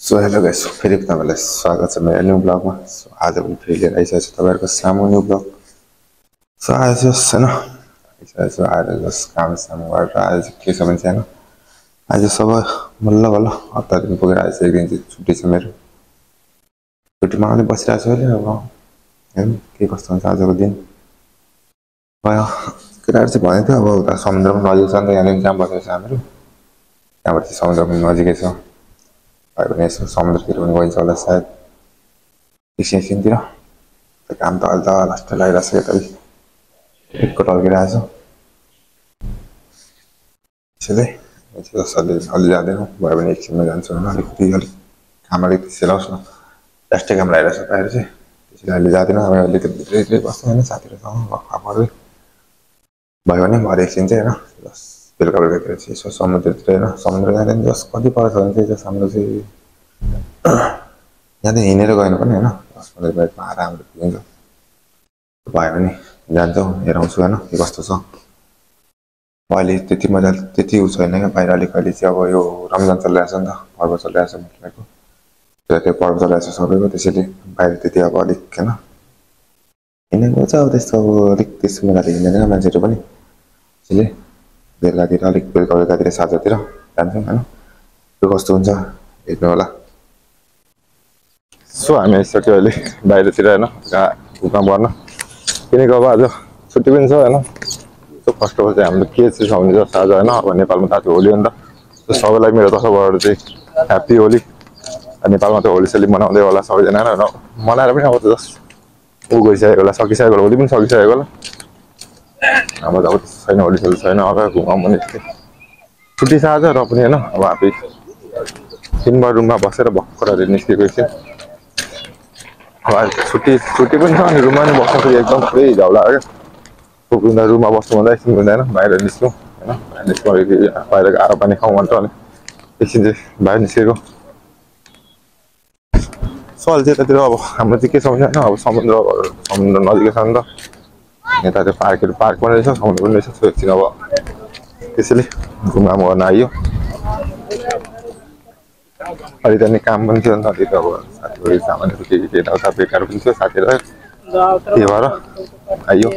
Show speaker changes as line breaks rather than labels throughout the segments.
So hello guys फेरि तपाईलाई स्वागत छ मेरो न्यू ब्लगमा। सो आज पनि फेरि लिएर आइसकेको छु तपाईहरुको सामु न्यू ब्लग। सो आज हैन आज जस काम गरेर आज के छ भने हैन आज सब बल्ल बल्ल हप्ता दिन पुगेर आज एक दिन चाहिँ छुट्टी छ मेरो। छुट्टीमा आउने बसिरहेको छु अहिले। अब हेरौँ के कस्तो हुन्छ आजको दिन। भयो केटाहरु चाहिँ भनेको थियो अब उता समुद्रमा नजिक छ नि त, यहाँदेखि जहाँ बसेको छ हामीहरू त्यहाँबाट चाहिँ समुद्र पनि नजिकै छ। यसो समुद्रतिर पनि गइन्छ होला सायद एकछिनतिर। काम त अहिले त लास्ट लागिरहेको छ, यता एकको टल्किरहेको छ। त्यसैले अलि जाँदैन, भयो भने एकछिनमा जान्छु होइन। अलिक काम अलिकति सेलाउँछ न, लास्टै काम लगाइरहेको छ बाहिर चाहिँ। त्यसैले अहिले जाँदैन, अब अलिकति भित्रै बस्छ होइन साथीहरूसँग गफ गर्दै। भयो भने भरे एकछिन चाहिँ होइन जस बेलुका बेलुकातिर चाहिँ यसो समुद्रतिर होइन समुद्र जाँदैन जस कति पर्छ भने चाहिँ हाम्रो चाहिँ यहाँदेखि हिँडेर गएन पनि होइन 10-15 मिनटमा आरामले पुगिन्छ। भयो भने जान्छौँ हेराउँछु होइन के कस्तो छ। अहिले त्यति मजा त्यति उ छैन क्या बाहिर। अलिक अहिले चाहिँ अब यो रमजान चलिरहेको छ नि त, पर्व चलिरहेको छ मुस्लिमको, त्यो पर्व चलिरहेको छ सबैको। त्यसैले बाहिर त्यति अब अलिक होइन हिँडेको छ। अब त्यस्तो अब अलिक त्यस्तो बेलातिर हिँड्दैन क्या मान्छेहरू पनि। त्यसैले बेलुकातिर अलिक बेलुकातिर साँझतिर जान्छौँ होइन के कस्तो हुन्छ हेर्नु होला। सो हामी आइसक्यो अहिले बाहिरतिर होइन घुम्न बर्न, किनकि अब आज छुट्टी पनि छ होइन। सो फर्स्ट अफ अल चाहिँ हाम्रो के चाहिँ छ भने जस्तो आज होइन अब नेपालमा त आज होली हो नि त। सबैलाई मेरो तर्फबाट चाहिँ ह्याप्पी होली। नेपालमा त होली सेली मनाउँदै होला सबैजना होइन, मनाएर पनि अब त जस्ट ऊ गइसकेको होला, सकिसकेको होला, होली पनि सकिसकेको होला। अब त छैन होली सेली छैन, अब घुमाउँ भने छुट्टी छ आज र पनि होइन। अब हामी दिनभर रुममा बसेर भर्खर निस्केको एकछिन। अब छुट्टी पनि छ अनि रुममा नि बस्नु एकदम पुरै झौला क्या। पुग्दा रुममा बस्नु भन्दा एकछिन हुँदैन, बाहिर निस्क्यौँ होइन। बाहिर आएर पानी खाउँ भन्छ अनि एकछिन चाहिँ बाहिर निस्केको। सवाल चाहिँ यतातिर अब हाम्रो चाहिँ के छ भने होइन अब समुद्र नजिकै छ नि त, यतातिर पार्क पनि रहेछ, समुद्र पनि रहेछ। सो एकछिन अब त्यसैले घुमघाम गर्न आइयो। अहिले त्यहाँदेखि काम पनि थियो नि त, अलिक अब साथीहरू सामानहरू के यताउता बेकार पनि थियो साथीहरू, त्यही भएर आइयो।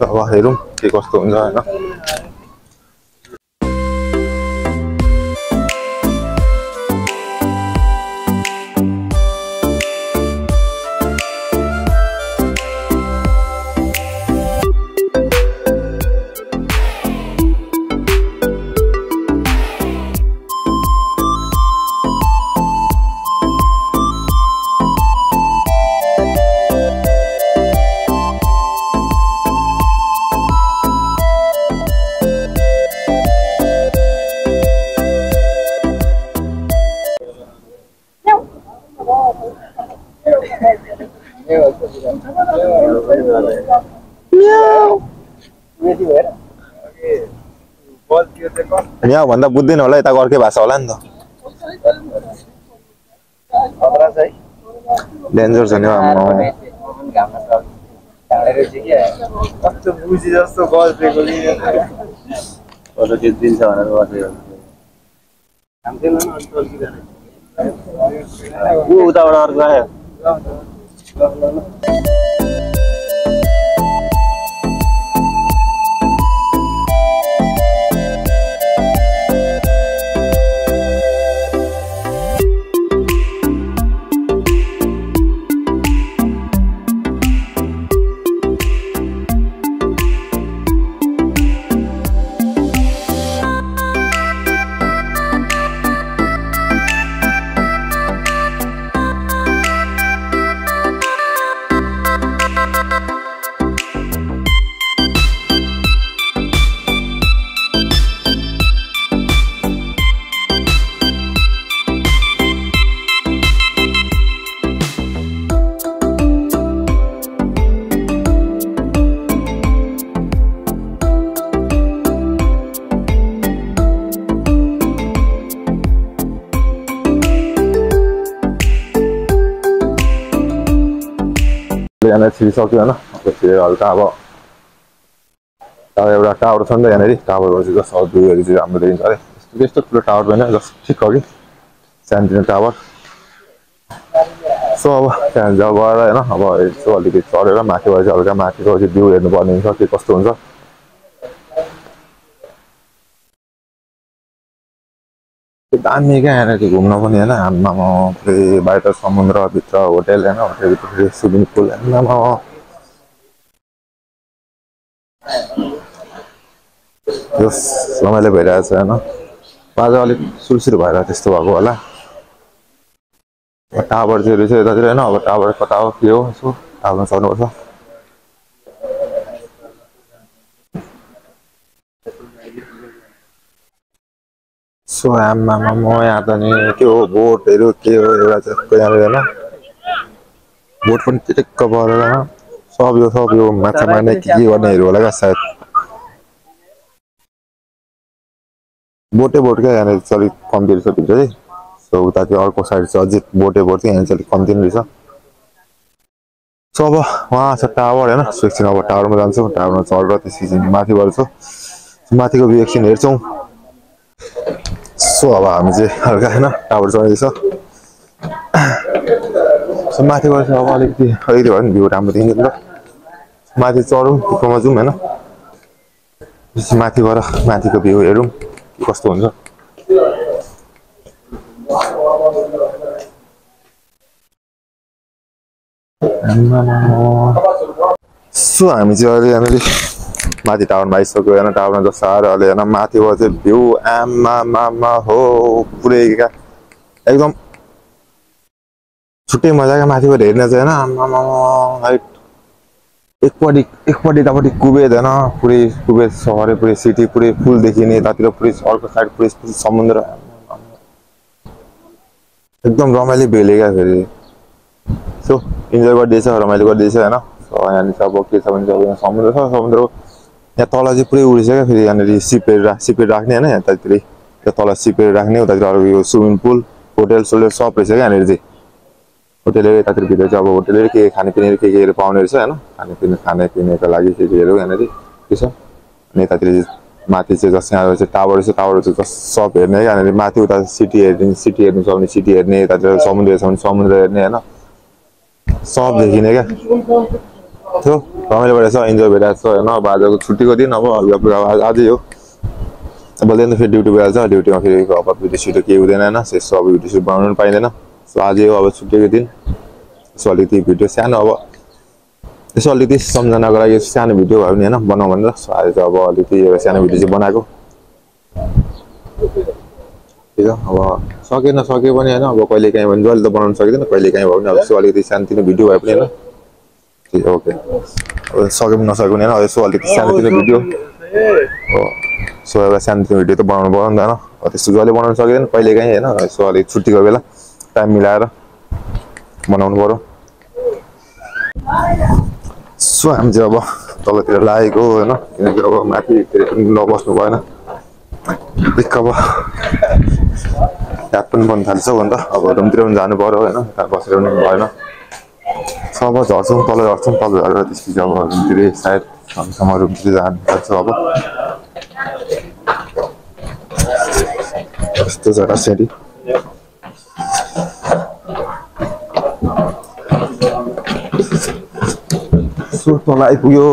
अब हेरौँ के कस्तो हुन्छ होइन। यहाँ भन्दा बुझ्दैन होला, यताको अर्कै भाषा होला नि त। डेन्जर छ नि उताबाट अर्को आयो। यहाँ छिरिसक्यो होइन। छिरेर हल्का अब एउटा टावर छ नि त यहाँनिर, टावरबाट चाहिँ जस्तो भ्यूहरू चाहिँ राम्रो देखिन्छ अरे। त्यस्तो ठुलो टावर पनि जस्ट ठिक हो कि सानोतिनो टावर सो अब त्यहाँ जब गएर होइन अब यसो अलिकति चढेर माथि भएपछि हल्का माथिको भ्यू हेर्नुपर्ने हुन्छ के कस्तो हुन्छ दामी क्या यहाँनिर घुम्न पनि होइन आम्मामा फेरि बाहिर समुद्रभित्र होटेल होइन होटेलभित्र फेरि स्विमिङ पुल आम्मामा यो रमाइलो भइरहेछ होइन आज अलिक सुलसुल भएर त्यस्तो भएको होला टावर चाहिँ रहेछ यतातिर होइन अब टावर कता हो के हो यसो टावरमा चढ्नुपर्छ सो आम्मामा म यहाँ त नि के हो बोटहरू के हो एउटा चाहिँ यहाँनिर होइन बोट पनि टिक्क परेर सब यो माछा मार्ने के गर्नेहरू होला क्या सायद बोट क्या यहाँनिर चाहिँ अलिक कम्ती रहेछ भित्र चाहिँ सो उता चाहिँ अर्को साइड चाहिँ अझै बोट चाहिँ यहाँ चाहिँ अलिक कम्ती रहेछ सो अब उहाँ छ टावर होइन सो एकछिन अब टावरमा जान्छौँ टावरमा चढेर त्यसपछि माथि बढ्छौँ माथिको भ्यू एकछिन हेर्छौँ सो अब हामी चाहिँ हल्का होइन टावर चढ्दैछ सो माथि गएर अब अलिकति भयो भने भ्यू राम्रो देखिन्छ नि त माथि चढौँ टुप्पोमा जाउँ होइन माथि गएर माथिको भ्यू हेरौँ कस्तो हुन्छ सो हामी चाहिँ अहिले यहाँनिर माथि टावरमा आइसक्यो होइन टावरमा जस्तो आएर अहिले होइन माथिबाट चाहिँ भ्यू आम्मामा हो पुरै क्या एकदम छुट्टै मजा क्या माथिबाट हेर्न चाहिँ होइन आम्मामा लाइक एकपट्टि तपट्टि कुबेत होइन पुरै कुबेत सहर पुरै सिटी पुरै फुल देखिने यतातिर पुरै अर्को साइड पुरै समुद्र एकदम रमाइलो भेले क्या फेरि सो इन्जोय गर्दैछ रमाइलो गर्दैछ होइन यहाँनिर अब के छ भने चाहिँ समुद्र छ समुद्रको यहाँ तल चाहिँ पुरै उडेछ क्या फेरि यहाँनिर सिपेर राख्ने होइन यतातिर त्यो तल सिपेर राख्ने उतातिर अरू यो स्विमिङ पुल होटेल सोटेल सब रहेछ क्या यहाँनिर चाहिँ होटेलहरू यतातिर भित्र चाहिँ अब होटेलहरू के खानेपिने केहरू पाउने रहेछ होइन खानेपिनेको लागि केहरू यहाँनिर के छ अनि यतातिर माथि चाहिँ जस्तो यहाँ चाहिँ टावर चाहिँ जस्ट सब हेर्ने यहाँनिर माथि उता सिटी हेर्नु सक्ने सिटी हेर्ने यतातिर समुद्र छ भने समुद्र हेर्ने होइन सब देखिने क्या थियो रमाइलो भइरहेछ इन्जोय भइरहेछ होइन अब आजको छुट्टीको दिन अब हल्का पुरा आजै हो भोलि फेरि ड्युटी भइहाल्छ ड्युटीमा फेरि अब भिडियो सिडियो केही हुँदैन होइन यसो अब भिडियो सिडियो बनाउनु पनि पाइँदैन सो आजै हो अब छुट्टीको दिन यसो अलिकति भिडियो सानो अब यसो अलिकति सम्झनाको लागि सानो भिडियो भयो भने होइन बनाऊ भनेर सो आज चाहिँ अब अलिकति एउटा सानो भिडियो चाहिँ बनाएको ठिक हो अब सके पनि होइन अब कहिले काहीँ भने जहिले त बनाउनु सकिँदैन कहिले काहीँ भयो भने अब यसो अलिकति सानोतिनो भिडियो भए पनि होइन ठिक ओके अब सके पनि नसके पनि होइन यसो अलिकति सानोतिनो भिडियो हो सो एउटा सानोतिनो भिडियो त बनाउनु पर्यो नि त होइन त्यस्तो जहिले बनाउनु सकिँदैन कहिले काहीँ होइन यसो अलिक छुट्टीको बेला टाइम मिलाएर बनाउनु पर्यो सो हामी चाहिँ अब तलतिर लागेको होइन किनकि अब माथितिर पनि नबस्नु भएन ठिक अब याद पनि बन्नु थाल्छ हो नि त अब रुमतिर पनि जानु पर्यो होइन त्यहाँ बसेर पनि भएन सब झर्छौँ तल झर्छौँ तल झरेर त्यसपछि अब रुमतिर सायद हामीसँग रुमतिर जानु पर्छ अब यस्तो जग्गा सेरी सो तल आइपुग्यो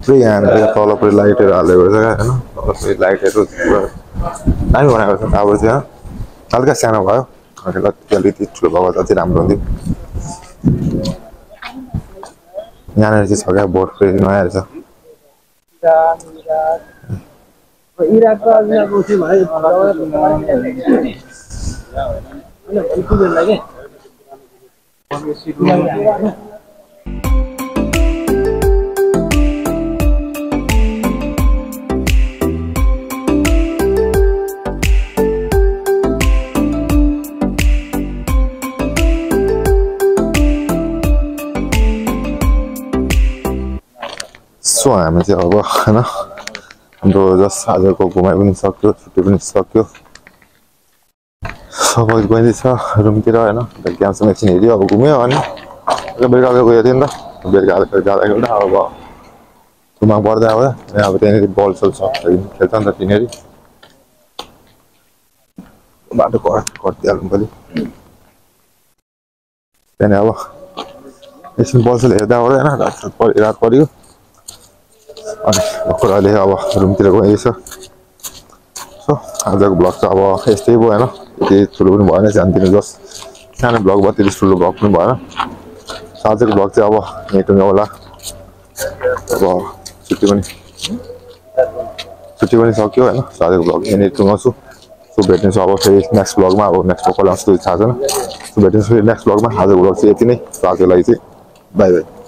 पुरै यहाँनिर तल पुरै लाइटहरू हालेको रहेछ क्या होइन तल पुरै लाइटहरू पुरा दामी बनाएको छ टावर चाहिँ हल्का सानो भयो अलिकति ठुलो भएको अझै राम्रो हुन्थ्यो यहाँनिर चाहिँ छ क्या बोट पुरै नयाँ रहेछ सो हामी चाहिँ अब होइन हाम्रो जस्ट आजको घुमाइ पनि सक्यो छुट्टी पनि सक्यो सब गइँदैछ रुमतिर होइन गेमसँग एकछिन हेऱ्यो अब घुम्यो अनि बेलुका गएको थियो नि त बेलुका जाँदाखेरि अब घुमा पर्दा हो अब त्यहाँनिर बल सल छ खेल्छ नि त तिनीहरू बाटो कटिहाल्नु पऱ्यो त्यहाँदेखि अब एकछिन बलसल हेर्दा हुँदैन रात पऱ्यो अनि भर्खर अहिले अब रुमतिर गइएछ सो आजको ब्लग त अब यस्तै भयो होइन त्यति ठुलो पनि भएन सानोतिनो जस्ट सानो ब्लग भयो त्यति ठुलो ब्लग पनि भएन आजको ब्लग चाहिँ अब यहीँ टुङ्ग्यो होला अब छुट्टी पनि सक्यो होइन आजको ब्लग यहीँनिर टुङ्गाउँछु सो भेट्नेछु अब फेरि नेक्स्ट ब्लगमा अब नेक्स्ट ब्लग आउँछु थाहा छैन सो भेट्नेछु फेरि नेक्स्ट ब्लगमा आजको ब्लग चाहिँ यति नै आजको लागि चाहिँ बाई बाई